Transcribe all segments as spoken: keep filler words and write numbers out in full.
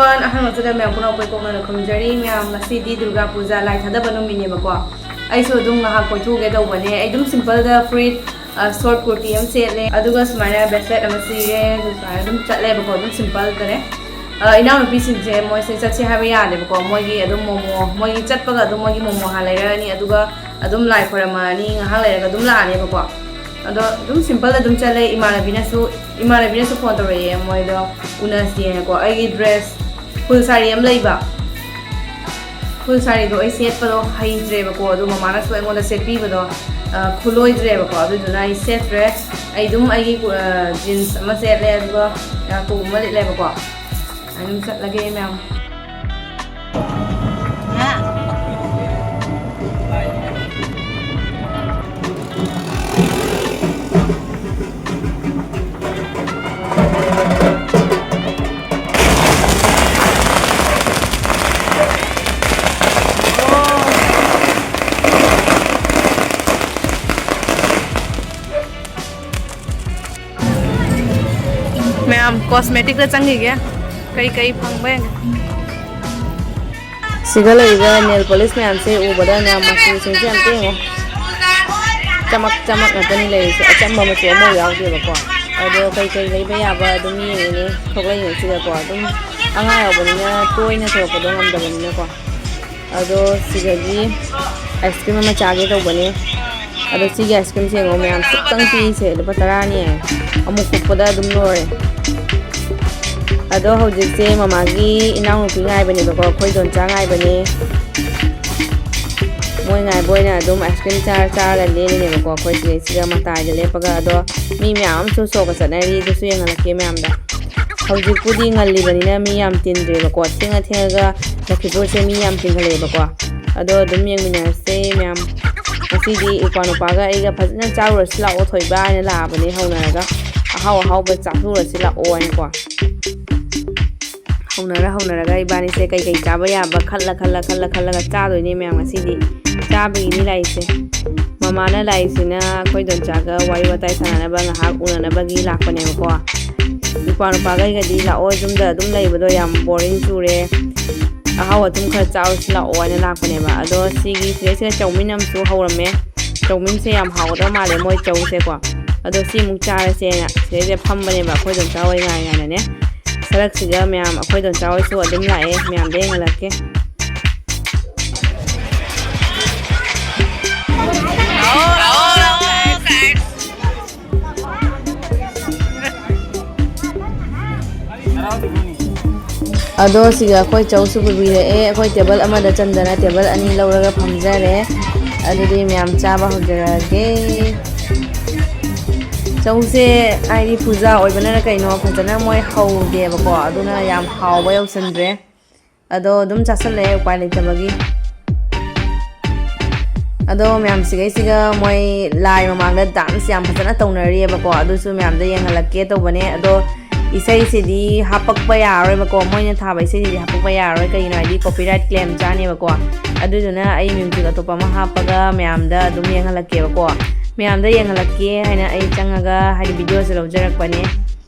ꯑꯍꯥꯟꯕꯃꯛꯇꯗ ꯃꯌꯥꯝ ꯄꯨꯝꯅꯃꯛꯄꯨ ꯀꯣꯛꯅꯅ ꯈꯨꯔꯨꯝꯖꯔꯤ꯫ ꯃꯌꯥꯝ, ꯉꯁꯤꯗꯤ ꯗꯨꯔꯒꯥ ꯄꯨꯖꯥ, ꯂꯥꯏ ꯊꯥꯗꯕ ꯅꯨꯃꯤꯠꯅꯦꯕꯀꯣ꯫ ꯑꯩꯁꯨ ꯑꯗꯨꯝ ꯉꯥꯏꯍꯥꯛ ꯀꯣꯏꯊꯣꯛꯎꯒꯦ ꯇꯧꯕꯅꯦ꯫ ꯑꯩ ꯑꯗꯨꯝ ꯁꯤꯝꯄꯜꯗ ꯐꯨꯔꯤꯠ, ꯑ, ꯁꯣꯔꯠ ꯀꯨꯔꯇꯤ ꯑꯃ ꯁꯦꯠꯂꯦ, ꯑꯗꯨꯒ ꯁꯨꯃꯥꯏꯅ ꯕ꯭ꯔꯦꯁꯂꯦꯠ ꯑꯃ ꯁꯤꯔꯦ, ꯑꯗꯨ ꯁꯨꯃꯥꯏꯅ ꯑꯗꯨꯝ ꯆꯠꯂꯦꯕꯀꯣ, ꯑꯗꯨꯝ ꯁꯤꯝꯄꯜꯗꯅꯦ꯫ ꯑ, ꯏꯅꯥꯎꯅꯨꯄꯤꯁꯤꯡꯁꯦ ꯃꯣꯏꯁꯦ ꯆꯠꯁꯦ ꯍꯥꯏꯕ ꯌꯥꯗꯦꯕꯀꯣ꯫ ꯃꯣꯏꯒꯤ ꯑꯗꯨꯝ ꯃꯣꯃꯣ, ꯃꯣꯏꯒꯤ ꯆꯠꯄꯒ ꯑꯗꯨꯝ ꯃꯣꯏꯒꯤ ꯃꯣꯃꯣ ꯍꯥꯟꯅ ꯂꯩꯔꯛꯑꯅꯤ, ꯑꯗꯨꯒ ꯑꯗꯨꯝ ꯂꯥꯏ ꯈꯣꯏꯔꯝꯃꯛꯑꯅꯤ, ꯉꯥꯏꯍꯥꯛ ꯂꯩꯔꯒ ꯑꯗꯨꯝ ꯂꯥꯛꯑꯅꯦꯕꯀꯣ꯫ ꯑꯗꯣ ꯑꯗꯨꯝ ꯁꯤꯝꯄꯜꯗ ꯑꯗꯨꯝ ꯆꯠꯂꯦ꯫ ꯏꯃꯥꯟꯅꯕꯤꯅꯁꯨ, ꯏꯃꯥꯟꯅꯕꯤꯅꯁꯨ ꯐꯣꯟ ꯇꯧꯔꯛꯑꯦ, ꯃꯣꯏꯗꯣ ꯎꯅꯁꯦꯅꯀꯣ꯫ ꯑꯩꯒꯤ ꯗ꯭ꯔꯦꯁ ꯐꯨꯜ ꯁꯥꯔꯤ ꯑꯃ ꯂꯩꯕ, ꯐꯨꯜ ꯁꯥꯔꯤꯗꯣ ꯑꯩ ꯁꯦꯠꯄꯗꯣ ꯍꯩꯇ꯭ꯔꯦꯕꯀꯣ, ꯑꯗꯣ ꯃꯃꯥꯅꯁꯨ ꯑꯩꯉꯣꯟꯗ ꯁꯦꯠꯄꯤꯕꯗꯣ, ꯑ, ꯈꯨꯂꯣꯏꯗ꯭ꯔꯦꯕꯀꯣ, ꯑꯗꯨꯗꯨꯅ ꯑꯩ ꯁꯦꯠꯇ꯭ꯔꯦ꯫ ꯑꯩ ꯑꯗꯨꯝ ꯑꯩꯒꯤ, ꯑ, ꯖꯤꯟꯁ ꯑꯃ ꯁꯦꯠꯂꯦ, ꯑꯗꯨꯒ, ꯑ, ꯇꯣꯞ ꯑꯃ ꯂꯤꯠꯂꯦꯕꯀꯣ꯫ ꯑꯗꯨꯝ ꯆꯠꯂꯒꯦ ꯃꯌꯥꯝ꯫ ꯃꯌꯥꯝ, ꯀꯣꯁꯃꯦꯇꯤꯛꯇ ꯆꯪꯈꯤꯒꯦ, ꯀꯩ ꯀꯩ ꯐꯪꯕ ꯌꯦꯡꯒꯦ꯫ ꯁꯤꯗ ꯂꯩꯔꯤꯕ ꯅꯦꯜ ꯄꯣꯂꯤꯁ ꯃꯌꯥꯝꯁꯦ ꯎꯕꯗ ꯃꯌꯥꯝ ꯃꯆꯨꯁꯤꯡꯁꯦ ꯑꯝꯇ ꯌꯦꯡꯉꯣ꯫ ꯆꯃꯛ ꯆꯃꯛ ꯉꯥꯛꯇꯅꯤ ꯂꯩꯔꯤꯁꯦ, ꯑꯆꯝꯕ ꯃꯆꯨ ꯑꯃꯐꯥꯎ ꯌꯥꯎꯗꯦꯕꯀꯣ꯫ ꯑꯗꯣ ꯀꯩ ꯀꯩ ꯂꯩꯕ ꯌꯥꯕ ꯑꯗꯨꯝ ꯌꯦꯡꯉꯤꯅꯦ ꯊꯣꯛꯂꯛꯏꯉꯩꯁꯤꯗꯀꯣ꯫ ꯑꯗꯨꯝ ꯑꯉꯥꯡ ꯌꯥꯎꯕꯅꯤꯅ ꯇꯣꯏꯅ ꯊꯣꯛꯂꯛꯄꯗꯣ ꯉꯝꯗꯕꯅꯤꯅꯀꯣ꯫ ꯑꯗꯣ ꯁꯤꯗꯒꯤ ꯑꯥꯏꯁ ꯀ꯭ꯔꯤꯝ ꯑꯃ ꯆꯥꯒꯦ ꯇꯧꯕꯅꯦ꯫ ꯑꯗꯣ ꯁꯤꯒꯤ ꯑꯥꯏꯁ ꯀ꯭ꯔꯤꯝꯁꯦ ꯌꯦꯡꯉꯣ ꯃꯌꯥꯝ, ꯁꯨꯛꯇꯪ ꯄꯤꯔꯤꯁꯦ ꯂꯨꯄꯥ ꯇꯔꯥꯅꯤ꯫ ꯑꯃꯨꯛ ꯀꯨꯞꯄꯗ ꯑꯗꯨꯝ ꯂꯣꯏꯔꯦ꯫ ꯑꯗꯣ ꯍꯧꯖꯤꯛꯁꯦ ꯃꯃꯥꯒꯤ ꯏꯅꯥꯎꯅꯨꯄꯤ ꯉꯥꯏꯕꯅꯦꯕꯀꯣ, ꯑꯩꯈꯣꯏ ꯗꯣꯟꯆꯥ ꯉꯥꯏꯕꯅꯦ꯫ ꯃꯣꯏ ꯉꯥꯏꯕ ꯑꯣꯏꯅ ꯑꯗꯨꯝ ꯑꯥꯏꯁ ꯀ꯭ꯔꯤꯝ ꯆꯥꯔ ꯆꯥꯔꯒ ꯂꯦꯜꯂꯤꯅꯦꯕꯀꯣ꯫ ꯑꯩꯈꯣꯏ ꯁꯤꯗꯩꯁꯤꯗ ꯃꯇꯥꯏꯗ ꯂꯦꯞꯄꯒ, ꯑꯗꯣ ꯃꯤ ꯃꯌꯥꯝ ꯑꯃꯁꯨ ꯁꯣꯛꯀ ꯆꯠꯅꯔꯤ, ꯑꯗꯨꯁꯨ ꯌꯦꯡꯍꯜꯂꯛꯀꯦ ꯃꯌꯥꯝꯗ꯫ ꯍꯧꯖꯤꯛꯄꯨꯗꯤ ꯉꯜꯂꯤꯕꯅꯤꯅ ꯃꯤ ꯌꯥꯝ ꯇꯤꯟꯗ꯭ꯔꯦꯕꯀꯣ꯫ ꯊꯦꯡꯉ ꯊꯦꯡꯉꯒ ꯂꯈꯤꯄꯨꯔꯁꯦ ꯃꯤ ꯌꯥꯝ ꯇꯤꯟꯈꯠꯂꯛꯑꯦꯕꯀꯣ꯫ ꯑꯗꯣ ꯑꯗꯨꯝ ꯌꯦꯡꯃꯤꯟꯅꯔꯁꯦ ꯃꯌꯥꯝ꯫ ꯉꯁꯤꯗꯤ ꯏꯄ꯭ꯋꯥ ꯅꯨꯄꯥꯒ ꯑꯩꯒ ꯐꯖꯅ ꯆꯥꯔꯨꯔꯁꯤ ꯂꯥꯛꯑꯣ ꯊꯣꯏꯕ ꯍꯥꯏꯅ ꯂꯥꯛꯑꯕꯅꯦ ꯍꯧꯅꯔꯒ꯫ ꯑꯍꯥꯎ ꯑꯍꯥꯎꯕ ꯆꯥꯊꯣꯛꯎꯔꯁꯤ ꯂꯥꯛꯑꯣ ꯍꯥꯏꯅꯀꯣ꯫ ꯍꯧꯅꯔ ꯍꯧꯅꯔꯒ ꯏꯕꯥꯅꯤꯁꯦ ꯀꯩꯀꯩ ꯆꯥꯕ ꯌꯥꯕ ꯈꯜꯂ ꯈꯜꯂ ꯈꯜꯂ ꯈꯜꯂꯒ ꯆꯥꯗꯣꯏꯅꯦ ꯃꯌꯥꯝ ꯉꯁꯤꯗꯤ꯫ ꯆꯥꯕꯒꯤꯅꯤ ꯂꯥꯛꯏꯁꯦ꯫ ꯃꯃꯥꯅ ꯂꯥꯛꯏꯁꯤꯅ ꯑꯩꯈꯣꯏ ꯗꯣꯟꯆꯥꯒ ꯋꯥꯔꯤ ꯋꯥꯇꯥꯏ ꯁꯥꯟꯅꯅꯕ ꯉꯥꯏꯍꯥꯛ ꯎꯅꯅꯕꯒꯤ ꯂꯥꯛꯄꯅꯦꯕꯀꯣ꯫ ꯅꯨꯄꯥ ꯅꯨꯄꯥꯈꯩꯒꯗꯤ ꯂꯥꯛꯑꯣ, ꯌꯨꯝꯗ ꯑꯗꯨꯝ ꯂꯩꯕꯗꯣ ꯌꯥꯝ ꯕꯣꯔꯤꯡ ꯆꯨꯔꯦ, ꯑꯍꯥꯎ ꯑꯊꯨꯝ ꯈꯔ ꯆꯥꯎꯁꯤ ꯂꯥꯛꯑꯣ ꯍꯥꯏꯅ ꯂꯥꯛꯄꯅꯦꯕ꯫ ꯑꯗꯣ ꯁꯤꯒꯤ ꯁꯤꯗꯩꯁꯤꯗ ꯆꯧꯃꯤꯟ ꯑꯃꯁꯨ ꯍꯧꯔꯝꯃꯦ꯫ ꯆꯧꯃꯤꯟꯁꯦ ꯌꯥꯝ ꯍꯥꯎꯒꯗꯕ ꯃꯥꯜꯂꯦ ꯃꯣꯏ ꯆꯧꯁꯦꯀꯣ꯫ ꯑꯗꯣ ꯁꯤ ꯑꯃꯨꯛ ꯆꯥꯔꯁꯦꯅ ꯁꯤꯗꯩꯁꯤꯗ ꯐꯝꯕꯅꯦꯕ ꯑꯩꯈꯣꯏ ꯗꯣꯝꯆꯥ ꯍꯣꯏ ꯉꯥꯏ ꯉꯥꯏꯅꯅꯦ꯫ ꯁꯔꯛꯁꯤꯗ ꯃꯌꯥꯝ ꯑꯩꯈꯣꯏ ꯗꯣꯝꯆꯥ ꯍꯣꯏꯁꯨ ꯑꯗꯨꯝ ꯂꯥꯛꯑꯦ, ꯃꯌꯥꯝꯗ ꯌꯦꯡꯍꯜꯂꯛꯀꯦ꯫ ꯑꯗꯣ ꯁꯤꯒ ꯑꯩꯈꯣꯏ ꯆꯧꯁꯨ ꯄꯨꯕꯤꯔꯛꯑꯦ꯫ ꯑꯩꯈꯣꯏ ꯇꯦꯕꯜ ꯑꯃꯗ ꯆꯟꯗꯅ ꯇꯦꯕꯜ ꯑꯅꯤ ꯂꯧꯔꯒ ꯐꯝꯖꯔꯦ꯫ ꯑꯗꯨꯗꯤ ꯃꯌꯥꯝ ꯆꯥꯕ ꯍꯧꯖꯔꯛꯑꯒꯦ꯫ ꯆꯧꯁꯦ ꯍꯥꯏꯗꯤ ꯄꯨꯖꯥ ꯑꯣꯏꯕꯅꯔ ꯀꯩꯅꯣ ꯐꯖꯅ ꯃꯣꯏ ꯍꯧꯗꯦꯕꯀꯣ, ꯑꯗꯨꯅ ꯌꯥꯝ ꯍꯥꯎꯕ ꯌꯧꯁꯟꯗ꯭ꯔꯦ꯫ ꯑꯗꯣ ꯑꯗꯨꯝ ꯆꯥꯁꯜꯂꯛꯑꯦ ꯎꯄꯥꯏ ꯂꯩꯇꯕꯒꯤ꯫ ꯑꯗꯣ ꯃꯌꯥꯝ ꯁꯤꯒꯩꯁꯤꯒ ꯃꯣꯏ ꯂꯥꯏ ꯃꯃꯥꯡꯗ ꯗꯥꯟꯁ ꯌꯥꯝ ꯐꯖꯅ ꯇꯧꯅꯔꯤꯑꯕꯀꯣ, ꯑꯗꯨꯁꯨ ꯃꯌꯥꯝꯗ ꯌꯦꯡꯍꯜꯂꯛꯀꯦ ꯇꯧꯕꯅꯦ꯫ ꯑꯗꯣ ꯏꯁꯩꯁꯤꯗꯤ ꯍꯥꯞꯄꯛꯄ ꯌꯥꯔꯔꯣꯏꯕꯀꯣ, ꯃꯣꯏꯅ ꯊꯥꯕ ꯏꯁꯩꯁꯤꯗꯤ ꯍꯥꯞꯄꯛꯄ ꯌꯥꯔꯔꯣꯏ, ꯀꯩꯒꯤꯅꯣ ꯍꯥꯏꯗꯤ ꯀꯣꯄꯤꯔꯥꯏꯠ ꯀ꯭ꯂꯦꯝ ꯆꯥꯅꯦꯕꯀꯣ꯫ ꯑꯗꯨꯗꯨꯅ ꯑꯩ ꯃ꯭ꯌꯨꯖꯤꯛ ꯑꯇꯣꯞꯄ ꯑꯃ ꯍꯥꯞꯄꯒ ꯃꯌꯥꯝꯗ ꯑꯗꯨꯝ ꯌꯦꯡꯍꯜꯂꯛꯀꯦꯕꯀꯣ꯫ ꯃꯌꯥꯝꯗ ꯌꯦꯡꯍꯜꯂꯛꯀꯦ ꯍꯥꯏꯅ ꯑꯩ ꯆꯪꯉꯒ ꯍꯥꯏꯗꯤ ꯚꯤꯗꯤꯑꯣꯁꯦ ꯂꯧꯖꯔꯛꯄꯅꯦ꯫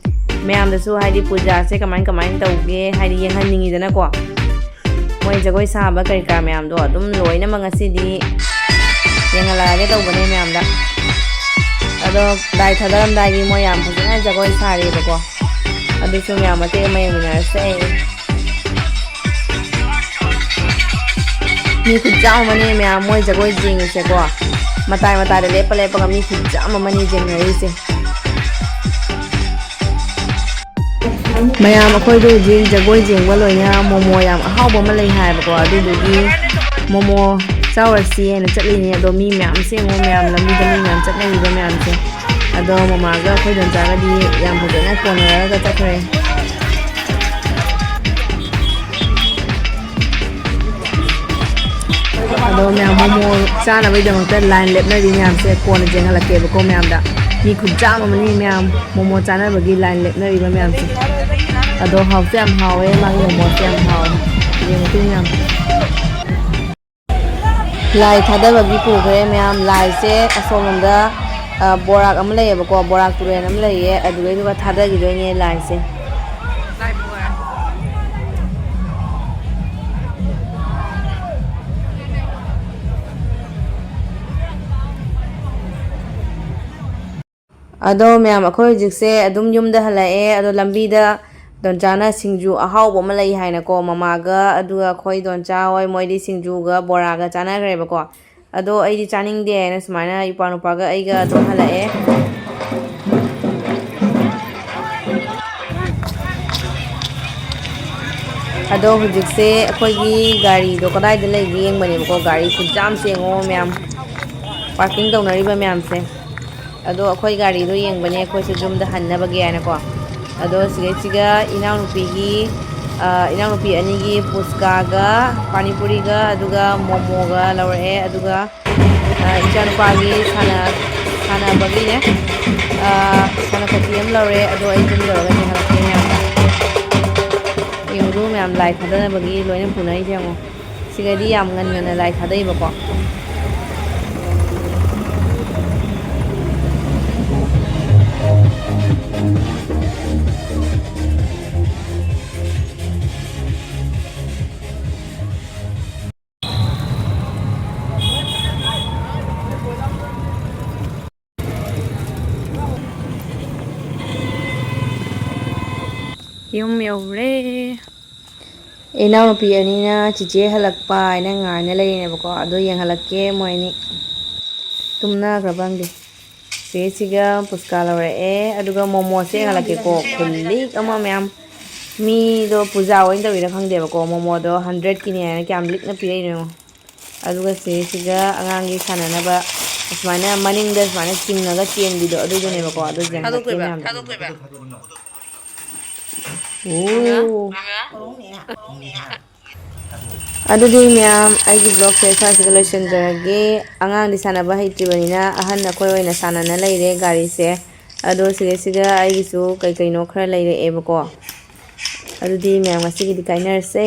ꯃꯌꯥꯝꯗꯁꯨ ꯍꯥꯏꯗꯤ ꯄꯨꯖꯥꯁꯦ ꯀꯃꯥꯏ ꯀꯃꯥꯏꯅ ꯇꯧꯒꯦ ꯍꯥꯏꯗꯤ ꯌꯦꯡꯍꯟꯅꯤꯡꯉꯤꯗꯅꯀꯣ꯫ ꯃꯣꯏ ꯖꯒꯣꯏ ꯁꯥꯕ ꯀꯔꯤ ꯀꯔꯥ ꯃꯌꯥꯝꯗꯣ ꯑꯗꯨꯝ ꯂꯣꯏꯅꯃꯛ ꯉꯁꯤꯗꯤ ꯌꯦꯡꯍꯜꯂꯛꯑꯒꯦ ꯇꯧꯕꯅꯦ ꯃꯌꯥꯝꯗ꯫ ꯑꯗꯣ ꯂꯥꯏ ꯊꯥꯗꯔꯝꯗꯥꯏꯒꯤ ꯃꯣꯏ ꯌꯥꯝ ꯐꯖꯅ ꯖꯒꯣꯏ ꯁꯥꯔꯤꯕꯀꯣ꯫ ꯑꯗꯨꯁꯨ ꯃꯌꯥꯝ ꯃꯇꯦꯛ ꯑꯃ ꯌꯦꯡꯃꯤꯟꯅꯔꯁꯦ꯫ ꯃꯤ ꯈꯨꯠꯌꯥꯝ ꯑꯃꯅꯦ ꯃꯌꯥꯝ ꯃꯣꯏ ꯖꯒꯣꯏ ꯌꯦꯡꯉꯤꯁꯦꯀꯣ꯫ ꯃꯇꯥꯏ ꯃꯇꯥꯏꯗ ꯂꯦꯞꯄ ꯂꯦꯞꯄꯒ ꯃꯤ ꯈꯨꯠꯌꯥꯝ ꯑꯃꯅꯤ ꯌꯦꯡꯅꯔꯤꯁꯦ꯫ ꯃꯌꯥꯝ ꯑꯩꯈꯣꯏꯗꯣ ꯍꯧꯖꯤꯛ ꯖꯒꯣꯏ ꯌꯦꯡꯕ ꯂꯣꯏꯅ ꯃꯣꯃꯣ ꯌꯥꯝ ꯑꯍꯥꯎꯕ ꯑꯃ ꯂꯩ ꯍꯥꯏꯌꯦꯕꯀꯣ, ꯑꯗꯨꯗꯨꯒꯤ ꯃꯣꯃꯣ ꯆꯥꯎꯔꯁꯤ ꯍꯥꯏꯅ ꯆꯠꯂꯤꯅꯦ꯫ ꯑꯗꯣ ꯃꯤ ꯃꯌꯥꯝꯁꯦ ꯌꯦꯡꯉꯣ, ꯃꯌꯥꯝ ꯂꯝꯕꯤꯗ ꯃꯤ ꯃꯌꯥꯝ ꯆꯠꯅꯔꯤꯕ ꯃꯌꯥꯝꯁꯦ꯫ ꯑꯗꯣ ꯃꯃꯥꯒ ꯑꯩꯈꯣꯏ ꯗꯣꯟꯆꯥꯒꯗꯤ ꯌꯥꯝ ꯐꯖꯅ ꯀꯣꯟꯅꯔꯒ ꯆꯠꯈ꯭ꯔꯦ꯫ ꯑꯗꯣ ꯃꯌꯥꯝ ꯃꯣꯃꯣ ꯆꯥꯅꯕꯒꯤꯗꯃꯛꯇ ꯂꯥꯏꯟ ꯂꯦꯞꯅꯔꯤ ꯃꯌꯥꯝꯁꯦ ꯀꯣꯟꯅ ꯌꯦꯡꯍꯜꯂꯛꯀꯦꯕꯀꯣ ꯃꯌꯥꯝꯗ꯫ ꯃꯤ ꯈꯨꯠꯌꯥꯝ ꯑꯃꯅꯤ ꯃꯌꯥꯝ ꯃꯣꯃꯣ ꯆꯥꯅꯕꯒꯤ ꯂꯥꯏꯟ ꯂꯦꯞꯅꯔꯤꯕ ꯃꯌꯥꯝꯁꯦ꯫ ꯑꯗꯣ ꯍꯥꯎꯁꯨ ꯌꯥꯝ ꯍꯥꯎꯋꯦ, ꯃꯥꯒꯤ ꯃꯣꯃꯣꯁꯦ ꯌꯥꯝ ꯍꯥꯎꯋꯦ꯫ ꯌꯦꯡꯉꯨ ꯃꯌꯥꯝ꯫ ꯂꯥꯏ ꯊꯥꯗꯕꯒꯤ ꯄꯨꯈ꯭ꯔꯦ ꯃꯌꯥꯝ꯫ ꯂꯥꯏꯁꯦ ꯑꯁꯣꯝꯂꯣꯝꯗ ꯑ, ꯕꯣꯔꯥꯛ ꯑꯃ ꯂꯩꯌꯦꯕꯀꯣ, ꯕꯣꯔꯥꯛ ꯇꯨꯔꯦꯜ ꯑꯃ ꯂꯩꯌꯦ, ꯑꯗꯨꯗꯩꯗꯨꯒ ꯊꯥꯗꯈꯤꯗꯣꯏꯅꯦ ꯂꯥꯏꯁꯦ꯫ ꯑꯗꯣ ꯃꯌꯥꯝ, ꯑꯩꯈꯣꯏ ꯍꯧꯖꯤꯛꯁꯦ ꯑꯗꯨꯝ ꯌꯨꯝꯗ ꯍꯜꯂꯛꯑꯦ꯫ ꯑꯗꯣ ꯂꯝꯕꯤꯗ ꯗꯣꯟꯆꯥꯅ ꯁꯤꯡꯖꯨ ꯑꯍꯥꯎꯕ ꯑꯃ ꯂꯩ ꯍꯥꯏꯅꯀꯣ, ꯃꯃꯥꯒ ꯑꯗꯨꯒ ꯑꯩꯈꯣꯏ ꯗꯣꯟꯆꯥ ꯍꯣꯏ, ꯃꯣꯏꯗꯤ ꯁꯤꯡꯖꯨꯒ ꯕꯣꯔꯥꯒ ꯆꯥꯅꯈ꯭ꯔꯦꯕꯀꯣ꯫ ꯑꯗꯣ ꯑꯩꯗꯤ ꯆꯥꯅꯤꯡꯗꯦ ꯍꯥꯏꯅ ꯁꯨꯃꯥꯏꯅ ꯏꯄ꯭ꯋꯥ ꯅꯨꯄꯥꯒ ꯑꯩꯒ ꯑꯗꯨꯝ ꯍꯜꯂꯛꯑꯦ꯫ ꯑꯗꯣ ꯍꯧꯖꯤꯛꯁꯦ ꯑꯩꯈꯣꯏꯒꯤ ꯒꯥꯔꯤꯗꯣ ꯀꯗꯥꯏꯗ ꯂꯩꯒꯦ ꯌꯦꯡꯕꯅꯦꯕꯀꯣ꯫ ꯒꯥꯔꯤ ꯈꯨꯌꯥꯝꯁꯦ ꯌꯦꯡꯉꯣ ꯃꯌꯥꯝ, ꯄꯥꯔꯀꯤꯡ ꯇꯧꯅꯔꯤꯕ ꯃꯌꯥꯝꯁꯦ꯫ ꯑꯗꯣ ꯑꯩꯈꯣꯏ ꯒꯥꯔꯤꯗꯣ ꯌꯦꯡꯕꯅꯦ ꯑꯩꯈꯣꯏꯁꯦ ꯌꯨꯝꯗ ꯍꯟꯅꯕꯒꯤ ꯍꯥꯏꯅꯀꯣ꯫ ꯑꯗꯣ ꯁꯤꯗꯩꯁꯤꯒ ꯏꯅꯥꯎꯅꯨꯄꯤꯒꯤ, ꯑ, ꯏꯅꯥꯎꯅꯨꯄꯤ ꯑꯅꯤꯒꯤ ꯄꯨꯁꯀꯥꯒ ꯄꯥꯅꯤꯄꯨꯔꯤꯒ ꯑꯗꯨꯒ ꯃꯣꯃꯣꯒ ꯂꯧꯔꯛꯑꯦ꯫ ꯑꯗꯨꯒ, ꯑ, ꯏꯆꯥꯅꯨꯄꯥꯒꯤ ꯁꯥꯟꯅ-, ꯁꯥꯟꯅꯕꯒꯤꯅꯦ, ꯑ, ꯁꯥꯟꯅꯄꯣꯠꯄꯤ ꯑꯃ ꯂꯧꯔꯦ꯫ ꯑꯗꯣ ꯑꯩ ꯌꯨꯝ ꯌꯧꯔꯒ ꯌꯦꯡꯍꯜꯂꯛꯀꯦ ꯃꯌꯥꯝꯗ꯫ ꯌꯦꯡꯉꯨꯗꯨ ꯃꯌꯥꯝ, ꯂꯥꯏ ꯊꯥꯗꯅꯕꯒꯤ ꯂꯣꯏꯅ ꯄꯨꯅꯔꯤꯁꯦ ꯌꯦꯡꯉꯣ꯫ ꯁꯤꯒꯗꯤ ꯌꯥꯝ ꯉꯟ ꯉꯟꯅ ꯂꯥꯏ ꯊꯥꯗꯩꯕꯀꯣ꯫ ꯌꯨꯝ ꯌꯧꯔꯦ꯫ ꯏꯅꯥꯎꯅꯨꯄꯤ ꯑꯅꯤꯅ ꯆꯤꯆꯦ ꯍꯜꯂꯛꯄ ꯍꯥꯏꯅ ꯉꯥꯏꯅ ꯂꯩꯔꯤꯅꯦꯕꯀꯣ꯫ ꯑꯗꯣ ꯌꯦꯡꯍꯜꯂꯛꯀꯦ ꯃꯣꯏ ꯑꯅꯤ꯫ ꯇꯨꯝꯅꯈ꯭ꯔꯕ ꯈꯪꯗꯦ꯫ ꯆꯦꯁꯤꯒ ꯄꯨꯁꯀꯥ ꯂꯧꯔꯛꯑꯦ꯫ ꯑꯗꯨꯒ ꯃꯣꯃꯣꯁꯦ ꯌꯦꯡꯍꯜꯂꯛꯀꯦꯀꯣ꯫ ꯈꯨꯂꯤꯛ ꯑꯃ ꯃꯌꯥꯝ꯫ ꯃꯤꯗꯣ ꯄꯨꯖꯥ ꯑꯣꯏꯅ ꯇꯧꯔꯤꯔꯥ ꯈꯪꯗꯦꯕꯀꯣ꯫ ꯃꯣꯃꯣꯗꯣ ꯍꯟꯗ꯭ꯔꯦꯠꯀꯤꯅꯦ ꯍꯥꯏꯅ ꯀꯌꯥꯝ ꯂꯤꯛꯅ ꯄꯤꯔꯛꯏꯅꯣ ꯌꯦꯡꯉꯣ꯫ ꯑꯗꯨꯒ ꯁꯤꯁꯤꯒ ꯑꯉꯥꯡꯒꯤ ꯁꯥꯟꯅꯅꯕ ꯑꯁꯨꯃꯥꯏꯅ ꯃꯅꯤꯡꯗ ꯁꯨꯃꯥꯏꯅ ꯆꯤꯡꯉꯒ ꯆꯦꯟꯕꯤꯗꯣ ꯑꯗꯨꯗꯨꯅꯦꯕꯀꯣ꯫ ꯑꯗꯨ ꯌꯦꯡꯉꯛꯀꯦ ꯊꯥꯗꯣꯛꯇꯣꯏꯕ, ꯃꯌꯥꯝꯗꯣ꯫ ꯊꯥꯗꯣꯛꯇꯣꯏꯕ꯫ ꯑꯣ꯫ ꯑꯗꯨꯗꯤ ꯃꯌꯥꯝ, ꯑꯩꯒꯤ vlogꯁꯦ ꯁ꯭ꯋꯥꯏꯁꯤꯒ ꯂꯣꯏꯁꯤꯟꯖꯔꯒꯦ꯫ ꯑꯉꯥꯡꯗꯤ ꯁꯥꯟꯅꯕ ꯍꯩꯇ꯭ꯔꯤꯕꯅꯤꯅ ꯑꯍꯟ ꯑꯩꯈꯣꯏ ꯑꯣꯏꯅ ꯁꯥꯟꯅꯅ ꯂꯩꯔꯦ ꯒꯥꯔꯤꯁꯦ꯫ ꯑꯗꯣ ꯁꯤꯗꯩꯁꯤꯗ ꯑꯩꯒꯤꯁꯨ ꯀꯩ ꯀꯩꯅꯣ ꯈꯔ ꯂꯩꯔꯛꯑꯦꯕꯀꯣ꯫ ꯑꯗꯨꯗꯤ ꯃꯌꯥꯝ ꯉꯁꯤꯒꯤꯗꯤ ꯀꯥꯏꯅꯔꯁꯦ꯫